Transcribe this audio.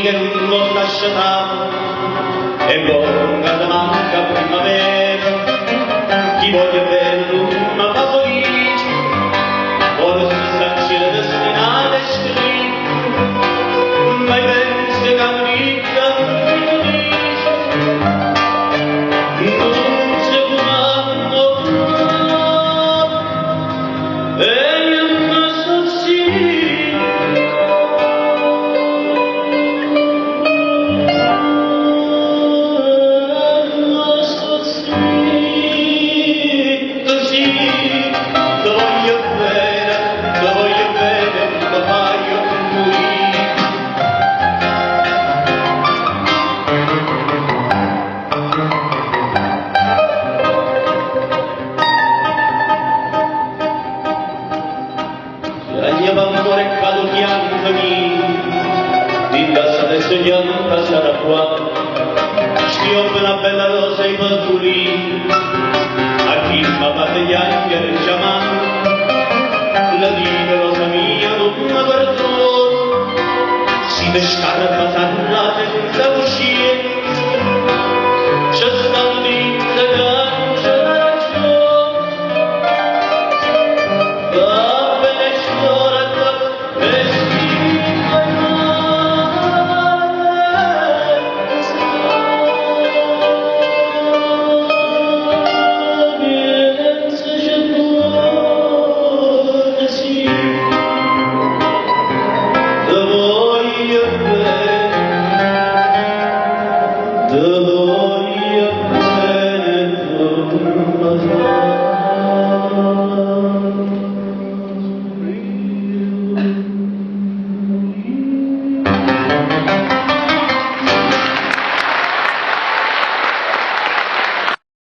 Che nun po' sta scetato e po' ca te manca 'a primmavera. Chi voglio bene nun me fa felice, ora si s'accide stenate e scritte, ma io penso che mi dica, mi dice, nun se comanda e io me so zitto. Me sto zitto, sì, te voglio bene, te voglio bene, mi fai morire. Chiagneva ancora e cado chianto mio, dinda sta testa chianta sarà qua, schioppa una bella rosa in purpurino, a chi mi fa chiacchiere e chiamando, la dico rosa mia non mi perdono, si te scarpa sarà senza uscire, c'è stanno dite che non c'è ragione, va bene ora e si Te voglio bene, te